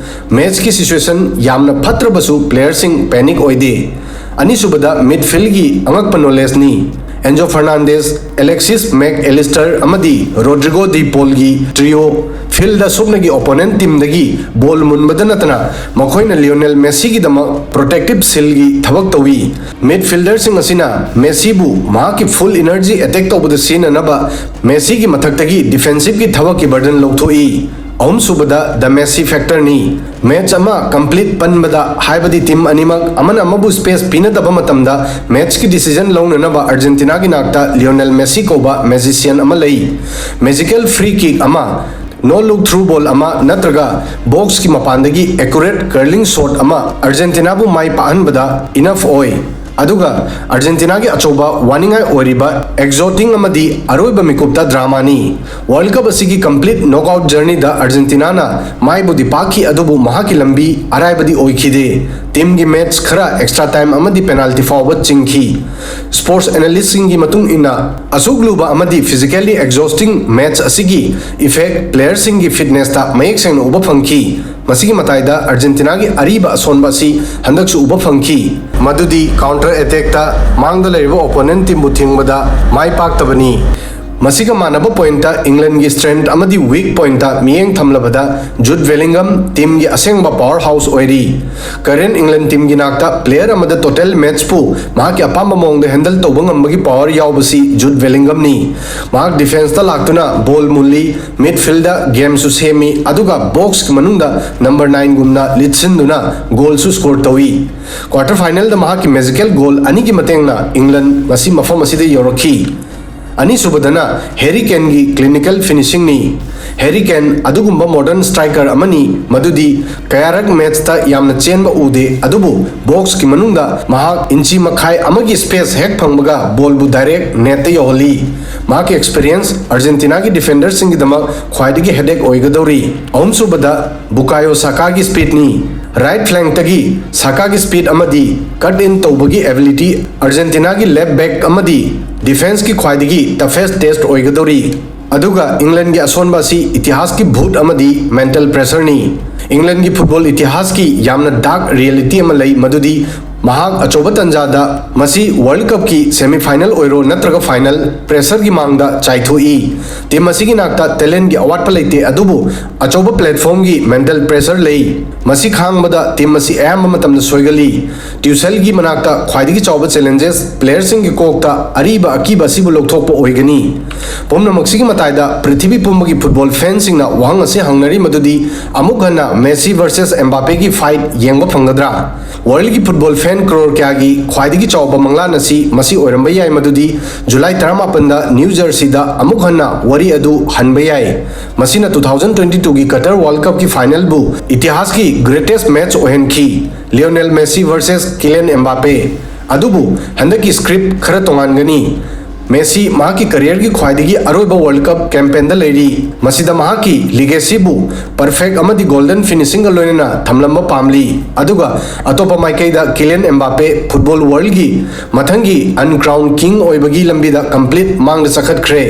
Matchꯀꯤ situation ꯌꯥꯝꯅ ꯐꯠꯇ꯭ꯔꯕꯁꯨ playerꯁꯤꯡ panic ꯑꯣꯏꯗꯦ꯫ ꯑꯅꯤꯁꯨꯕꯗ midfieldꯒꯤ ꯑꯉꯛꯄ knowledgeꯅꯤ꯫ Enzo Fernandez, Alexis Mac Allister ꯑꯃꯗꯤ Rodrigo De Paulꯒꯤ trio fieldꯗ ꯁꯨꯞꯅꯒꯤ opponent teamꯗꯒꯤ ball ꯃꯨꯟꯕꯗ ꯅꯠꯇꯅ ꯃꯈꯣꯏꯅ Lionel Messiꯒꯤꯗꯃꯛ protective shieldꯒꯤ ꯊꯕꯛ ꯇꯧꯏ꯫ Midfielderꯁꯤꯡ ꯑꯁꯤꯅ Messiꯕꯨ ꯃꯍꯥꯛꯀꯤ full energy attack ꯇꯧꯕꯗ ꯁꯤꯖꯤꯟꯅꯅꯕ Messiꯒꯤ ꯃꯊꯛꯇꯒꯤ defensiveꯀꯤ ꯊꯕꯛꯀꯤ burden ꯂꯧꯊꯣꯛꯏ꯫ ꯑꯍꯨꯝꯁꯨꯕꯗ the Messi factorꯅꯤ꯫ Match ꯑꯃ complete ꯄꯟꯕꯗ, ꯍꯥꯏꯕꯗꯤ team ꯑꯅꯤꯃꯛ ꯑꯃꯅ ꯑꯃꯕꯨ space ꯄꯤꯅꯗꯕ ꯃꯇꯝꯗ, matchꯀꯤ decision ꯂꯧꯅꯅꯕ Argentinaꯒꯤ ꯅꯥꯛꯇ Lionel Messi ꯀꯧꯕ magician ꯑꯃ ꯂꯩ꯫ Magical free kick ꯑꯃ, no look through ball ꯑꯃ ꯅꯠꯇ꯭ꯔꯒ boxꯀꯤ ꯃꯄꯥꯟꯗꯒꯤ accurate curling shot ꯑꯃ Argentinaꯕꯨ ꯃꯥꯏ ꯄꯥꯛꯍꯟꯕꯗ enough ꯑꯣꯏ꯫ ꯑꯗꯨꯒ Argentinaꯒꯤ ꯑꯆꯧꯕ ꯋꯥꯅꯤꯡꯉꯥꯏ ꯑꯣꯏꯔꯤꯕ exhausting ꯑꯃꯗꯤ ꯑꯔꯣꯏꯕ ꯃꯤꯀꯨꯞꯇ dramaꯅꯤ꯫ World Cup ꯑꯁꯤꯒꯤ complete knockout journeyꯗ Argentinaꯅ ꯃꯥꯏꯕꯨꯗꯤ ꯄꯥꯛꯈꯤ, ꯑꯗꯨꯕꯨ ꯃꯍꯥꯛꯀꯤ ꯂꯝꯕꯤ ꯑꯔꯥꯏꯕꯗꯤ ꯑꯣꯏꯈꯤꯗꯦ꯫ Teamꯒꯤ match ꯈꯔ extra time ꯑꯃꯗꯤ penalty ꯐꯥꯎꯕ ꯆꯤꯡꯈꯤ꯫ Sports analystꯁꯤꯡꯒꯤ ꯃꯇꯨꯡ ꯏꯟꯅ, ꯑꯁꯨꯛ ꯂꯨꯕ ꯑꯃꯗꯤ physically exhausting match ꯑꯁꯤꯒꯤ effect playerꯁꯤꯡꯒꯤ fitnessꯇ ꯃꯌꯦꯛ ꯁꯦꯡꯅ ꯎꯕ ꯐꯪꯈꯤ꯫ ꯃꯁꯤꯒꯤ ꯃꯇꯥꯏꯗ ꯑꯥꯔꯖꯦꯟꯇꯤꯅꯥꯒꯤ ꯑꯔꯤꯕ ꯑꯁꯣꯟꯕ ꯑꯁꯤ ꯍꯟꯗꯛꯁꯨ ꯎꯕ ꯐꯪꯈꯤ, ꯃꯗꯨꯗꯤ counter attackꯇ ꯃꯥꯡꯗ ꯂꯩꯔꯤꯕ opponent teamꯕꯨ ꯊꯤꯡꯕꯗ ꯃꯥꯏ ꯄꯥꯛꯇꯕꯅꯤ꯫ ꯃꯁꯤꯒ ꯃꯥꯟꯅꯕ pointꯇ Englandꯒꯤ strength ꯑꯃꯗꯤ weak pointꯇ ꯃꯤꯠꯌꯦꯡ ꯊꯝꯂꯕꯗ Jude Bellingham teamꯒꯤ ꯑꯁꯦꯡꯕ power house ꯑꯣꯏꯔꯤ꯫ Current England teamꯒꯤ ꯅꯥꯛꯇ player ꯑꯃꯗ total matchꯄꯨ ꯃꯍꯥꯛꯀꯤ ꯑꯄꯥꯝꯕ ꯃꯑꯣꯡꯗ handle ꯇꯧꯕ ꯉꯝꯕꯒꯤ power ꯌꯥꯎꯕꯁꯤ Jude Bellinghamꯅꯤ꯫ ꯃꯍꯥꯛ defenceꯇ ꯂꯥꯛꯇꯨꯅ ball ꯃꯨꯜꯂꯤ, midfieldꯇ gameꯁꯨ ꯁꯦꯝꯃꯤ, ꯑꯗꯨꯒ boxꯀꯤ ꯃꯅꯨꯡꯗ number nineꯒꯨꯝꯅ ꯂꯤꯠꯁꯤꯟꯗꯨꯅ goalꯁꯨ score ꯇꯧꯏ꯫ Quarter finalꯗ ꯃꯍꯥꯛꯀꯤ magical goal ꯑꯅꯤꯒꯤ ꯃꯇꯦꯡꯅ England ꯉꯁꯤ ꯃꯐꯝ ꯑꯁꯤꯗ ꯌꯧꯔꯛꯈꯤ꯫ ꯑꯅꯤꯁꯨꯕꯗꯅ Harry Kaneꯒꯤ clinical finishingꯅꯤ꯫ Harry Kane ꯑꯗꯨꯒꯨꯝꯕ modern striker ꯑꯃꯅꯤ, ꯃꯗꯨꯗꯤ ꯀꯌꯥꯔꯛ matchꯇ ꯌꯥꯝꯅ ꯆꯦꯟꯕ ꯎꯗꯦ, ꯑꯗꯨꯕꯨ boxꯀꯤ ꯃꯅꯨꯡꯗ ꯃꯍꯥꯛ inch ꯃꯈꯥꯏ ꯑꯃꯒꯤ space ꯍꯦꯛ ꯐꯪꯕꯒ ballꯕꯨ direct netꯇ ꯌꯧꯍꯜꯂꯤ꯫ ꯃꯍꯥꯛꯀꯤ experience ꯑꯥꯔꯖꯦꯟꯇꯤꯅꯥꯒꯤ defenderꯁꯤꯡꯒꯤꯗꯃꯛ ꯈ꯭ꯋꯥꯏꯗꯒꯤ headache ꯑꯣꯏꯒꯗꯧꯔꯤ꯫ ꯑꯍꯨꯝꯁꯨꯕꯗ Bukayo Sakaꯒꯤ speedꯅꯤ꯫ Right flankꯇꯒꯤ Sakaꯒꯤ speed ꯑꯃꯗꯤ cut in ꯇꯧꯕꯒꯤ ability ꯑꯥꯔꯖꯦꯟꯇꯤꯅꯥꯒꯤ left back ꯑꯃꯗꯤ defenceꯀꯤ ꯈ꯭ꯋꯥꯏꯗꯒꯤ toughest test ꯑꯣꯏꯒꯗꯧꯔꯤ꯫ ꯑꯗꯨꯒ Englandꯒꯤ ꯑꯁꯣꯟꯕ ꯑꯁꯤ ꯏꯇꯤꯍꯥꯁꯀꯤ ꯚꯨꯠ ꯑꯃꯗꯤ mental pressureꯅꯤ꯫ Englandꯒꯤ football ꯏꯇꯤꯍꯥꯁꯀꯤ ꯌꯥꯝꯅ dark reality ꯑꯃ ꯂꯩ, ꯃꯗꯨꯗꯤ ꯃꯍꯥꯛ ꯑꯆꯧꯕ ꯇꯥꯟꯖꯥꯗ ꯃꯁꯤ World Cupꯀꯤ semi final ꯑꯣꯏꯔꯣ ꯅꯠꯇ꯭ꯔꯒ final pressureꯒꯤ ꯃꯥꯡꯗ ꯆꯥꯏꯊꯣꯛꯏ꯫ Team ꯑꯁꯤꯒꯤ ꯅꯥꯛꯇ talentꯀꯤ ꯑꯋꯥꯠꯄ ꯂꯩꯇꯦ, ꯑꯗꯨꯕꯨ ꯑꯆꯧꯕ platformꯒꯤ mental pressure ꯂꯩ꯫ ꯃꯁꯤ ꯈꯥꯡꯕꯗ team ꯑꯁꯤ ꯑꯌꯥꯝꯕ ꯃꯇꯝꯗ ꯁꯣꯏꯒꯜꯂꯤ꯫ Tuchelꯒꯤ ꯃꯅꯥꯛꯇ ꯈ꯭ꯋꯥꯏꯗꯒꯤ ꯆꯥꯎꯕ challenges playerꯁꯤꯡꯒꯤ ꯀꯣꯛꯇ ꯑꯔꯤꯕ ꯑꯀꯤꯕ ꯑꯁꯤꯕꯨ ꯂꯧꯊꯣꯛꯄ ꯑꯣꯏꯒꯅꯤ꯫ ꯄꯨꯝꯅꯃꯛꯁꯤꯒꯤ ꯃꯇꯥꯏꯗ ꯄ꯭ꯔꯤꯊꯤꯕꯤ ꯄꯨꯝꯕꯒꯤ football fanꯁꯤꯡꯅ ꯋꯥꯍꯪ ꯑꯁꯤ ꯍꯪꯅꯔꯤ, ꯃꯗꯨꯗꯤ ꯑꯃꯨꯛ ꯍꯟꯅ Messi versus Mbappeꯒꯤ fight ꯌꯦꯡꯕ ꯐꯪꯒꯗ꯭ꯔꯥ? Worldꯒꯤ football fan crore ꯀꯌꯥꯒꯤ ꯈ꯭ꯋꯥꯏꯗꯒꯤ ꯆꯥꯎꯕ ꯃꯪꯂꯥꯟ ꯑꯁꯤ ꯃꯁꯤ ꯑꯣꯏꯔꯝꯕ ꯌꯥꯏ, ꯃꯗꯨꯗꯤ July ꯇꯔꯥꯃꯥꯄꯟꯗ New Jerseyꯗ ꯑꯃꯨꯛ ꯍꯟꯅ ꯋꯥꯔꯤ ꯑꯗꯨ ꯍꯟꯕ ꯌꯥꯏ꯫ ꯃꯁꯤꯅ two thousand twenty twoꯒꯤ Qatar World Cupꯀꯤ finalꯕꯨ ꯏꯇꯤꯍꯥꯁꯀꯤ greatest match ꯑꯣꯏꯍꯟꯈꯤ, Lionel Messi versus Kylian Mbappe꯫ ꯑꯗꯨꯕꯨ ꯍꯟꯗꯛꯀꯤ script ꯈꯔ ꯇꯣꯉꯥꯟꯒꯅꯤ꯫ Messi ꯃꯍꯥꯛꯀꯤ careerꯒꯤ ꯈ꯭ꯋꯥꯏꯗꯒꯤ ꯑꯔꯣꯏꯕ World Cup campaignꯗ ꯂꯩꯔꯤ꯫ ꯃꯁꯤꯗ ꯃꯍꯥꯛꯀꯤ legacyꯕꯨ perfect ꯑꯃꯗꯤ golden finishingꯒ ꯂꯣꯏꯅꯅ ꯊꯝꯂꯝꯕ ꯄꯥꯝꯂꯤ꯫ ꯑꯗꯨꯒ ꯑꯇꯣꯞꯄ ꯃꯥꯏꯀꯩꯗ Kylian Mbappe football worldꯒꯤ ꯃꯊꯪꯒꯤ uncrowned king ꯑꯣꯏꯕꯒꯤ ꯂꯝꯕꯤꯗ complete ꯃꯥꯡꯗ ꯆꯈꯠꯈ꯭ꯔꯦ꯫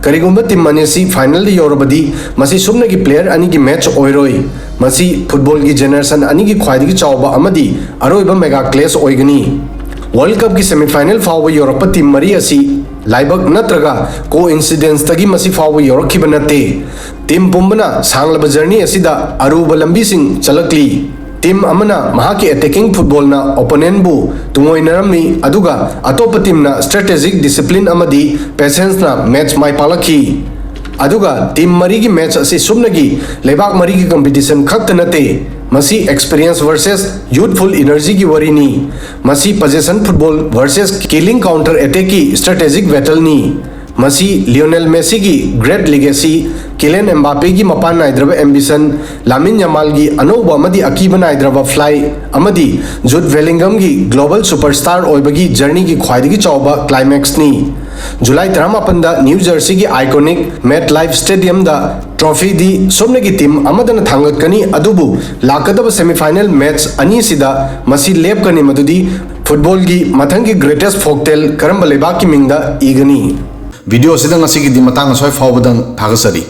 ꯀꯔꯤꯒꯨꯝꯕ ꯇꯤꯝ ꯑꯅꯤ ꯑꯁꯤ ꯐꯥꯏꯅꯦꯜꯗ ꯌꯧꯔꯕꯗꯤ, ꯃꯁꯤ ꯁꯨꯞꯅꯒꯤ ꯄ꯭ꯂꯦꯌꯔ ꯑꯅꯤꯒꯤ ꯃꯦꯆ ꯑꯣꯏꯔꯣꯏ꯫ ꯃꯁꯤ ꯐꯨꯠꯕꯣꯜꯒꯤ ꯖꯦꯅꯦꯔꯦꯁꯟ ꯑꯅꯤꯒꯤ ꯈ꯭ꯋꯥꯏꯗꯒꯤ ꯆꯥꯎꯕ ꯑꯃꯗꯤ ꯑꯔꯣꯏꯕ ꯃꯦꯒꯥ ꯀ꯭ꯂꯦꯁ ꯑꯣꯏꯒꯅꯤ꯫ ꯋꯥꯔꯜꯗ ꯀꯞꯀꯤ ꯁꯦꯃꯤꯐꯥꯏꯅꯦꯜ ꯐꯥꯎꯕ ꯌꯧꯔꯛꯄ ꯇꯤꯝ ꯃꯔꯤ ꯑꯁꯤ ꯂꯥꯏꯕꯛ ꯅꯠꯇ꯭ꯔꯒ ꯀꯣ ꯏꯟꯁꯤꯗꯦꯟꯁꯇꯒꯤ ꯃꯁꯤ ꯐꯥꯎꯕ ꯌꯧꯔꯛꯈꯤꯕ ꯅꯠꯇꯦ꯫ ꯇꯤꯝ ꯄꯨꯝꯕꯅ ꯁꯥꯡꯂꯕ ꯖꯔꯅꯤ ꯑꯁꯤꯗ ꯑꯔꯨꯕ ꯂꯝꯕꯤꯁꯤꯡ ꯆꯠꯂꯛꯂꯤ꯫ ꯇꯤꯝ ꯑꯃꯅ ꯃꯍꯥꯛꯀꯤ ꯑꯦꯇꯦꯀꯤꯡ ꯐꯨꯠꯕꯣꯜꯅ ꯑꯣꯄꯣꯅꯦꯟꯕꯨ ꯇꯨꯡꯑꯣꯏꯅꯔꯝꯃꯤ, ꯑꯗꯨꯒ ꯑꯇꯣꯞꯄ ꯇꯤꯝꯅ ꯁ꯭ꯇ꯭ꯔꯦꯇꯦꯖꯤꯛ ꯗꯤꯁꯤꯄ꯭ꯂꯤꯟ ꯑꯃꯗꯤ ꯄꯦꯁꯦꯟꯁꯅ ꯃꯦꯆ ꯃꯥꯏ ꯄꯥꯛꯂꯛꯈꯤ꯫ ꯑꯗꯨꯒ ꯇꯤꯝ ꯃꯔꯤꯒꯤ ꯃꯦꯆ ꯑꯁꯤ ꯁꯨꯞꯅꯒꯤ ꯂꯩꯕꯥꯛ ꯃꯔꯤꯒꯤ ꯀꯝꯄꯤꯇꯤꯁꯟ ꯈꯛꯇ ꯅꯠꯇꯦ, ꯃꯁꯤ ꯑꯦꯛꯁꯄꯤꯔꯤꯌꯦꯟꯁ ꯚꯔꯁꯦꯁ ꯌꯨꯊꯐꯨꯜ ꯏꯅꯔꯖꯤꯒꯤ ꯋꯥꯔꯤꯅꯤ꯫ ꯃꯁꯤ ꯄꯖꯦꯁꯟ ꯐꯨꯠꯕꯣꯜ ꯚꯔꯁꯦꯁ ꯀꯤꯂꯤꯡ ꯀꯥꯎꯟꯇꯔ ꯑꯦꯇꯦꯛꯀꯤ ꯁ꯭ꯇ꯭ꯔꯦꯇꯦꯖꯤꯛ ꯕꯦꯇꯜꯅꯤ꯫ ꯃꯁꯤ ꯂꯤꯑꯣꯅꯦꯜ ꯃꯦꯁꯤꯒꯤ ꯒ꯭ꯔꯦꯠ ꯂꯤꯒꯦꯁꯤ, ꯀꯤꯂꯤꯌꯟ ꯑꯦꯝꯕꯥꯄꯦꯒꯤ ꯃꯄꯥꯟ ꯅꯥꯏꯗ꯭ꯔꯕ ꯑꯦꯝꯕꯤꯁꯟ, ꯂꯥꯃꯤꯟ ꯌꯥꯃꯥꯜꯒꯤ ꯑꯅꯧꯕ ꯑꯃꯗꯤ ꯑꯀꯤꯕ ꯅꯥꯏꯗ꯭ꯔꯕ ꯐ꯭ꯂꯥꯏ, ꯑꯃꯗꯤ ꯖꯨꯠ ꯕꯦꯂꯤꯡꯒꯝꯒꯤ ꯒ꯭ꯂꯣꯕꯜ ꯁꯨꯄꯔꯁ꯭ꯇꯥꯔ ꯑꯣꯏꯕꯒꯤ ꯖꯔꯅꯤꯒꯤ ꯈ꯭ꯋꯥꯏꯗꯒꯤ ꯆꯥꯎꯕ ꯀ꯭ꯂꯥꯏꯃꯦꯛꯁꯅꯤ꯫ ꯖꯨꯂꯥꯏ ꯇꯔꯥꯃꯥꯄꯟꯗ ꯅ꯭ꯌꯨ ꯖꯔꯁꯤꯒꯤ ꯑꯥꯏꯀꯣꯅꯤꯛ ꯃꯦꯠ ꯂꯥꯏꯐ ꯁ꯭ꯇꯦꯗꯤꯌꯝꯗ ꯇ꯭ꯔꯣꯐꯤꯗꯤ ꯁꯨꯞꯅꯒꯤ ꯇꯤꯝ ꯑꯃꯗꯅ ꯊꯥꯡꯒꯠꯀꯅꯤ, ꯑꯗꯨꯕꯨ ꯂꯥꯛꯀꯗꯕ ꯁꯦꯃꯤꯐꯥꯏꯅꯦꯜ ꯃꯦꯆ ꯑꯅꯤꯁꯤꯗ ꯃꯁꯤ ꯂꯦꯞꯀꯅꯤ, ꯃꯗꯨꯗꯤ ꯐꯨꯠꯕꯣꯜꯒꯤ ꯃꯊꯪꯒꯤ ꯒ꯭ꯔꯦꯇꯦꯁ ꯐꯣꯛꯇꯦꯜ ꯀꯔꯝꯕ ꯂꯩꯕꯥꯛꯀꯤ ꯃꯤꯡꯗ ꯏꯒꯅꯤ? ꯚꯤꯗꯤꯑꯣ ꯑꯁꯤꯗ ꯉꯁꯤꯒꯤꯗꯤ ꯃꯇꯥꯡ ꯑꯁ꯭ꯋꯥꯏ ꯐꯥꯎꯕꯗꯪ ꯊꯥꯒꯠꯆꯔꯤ꯫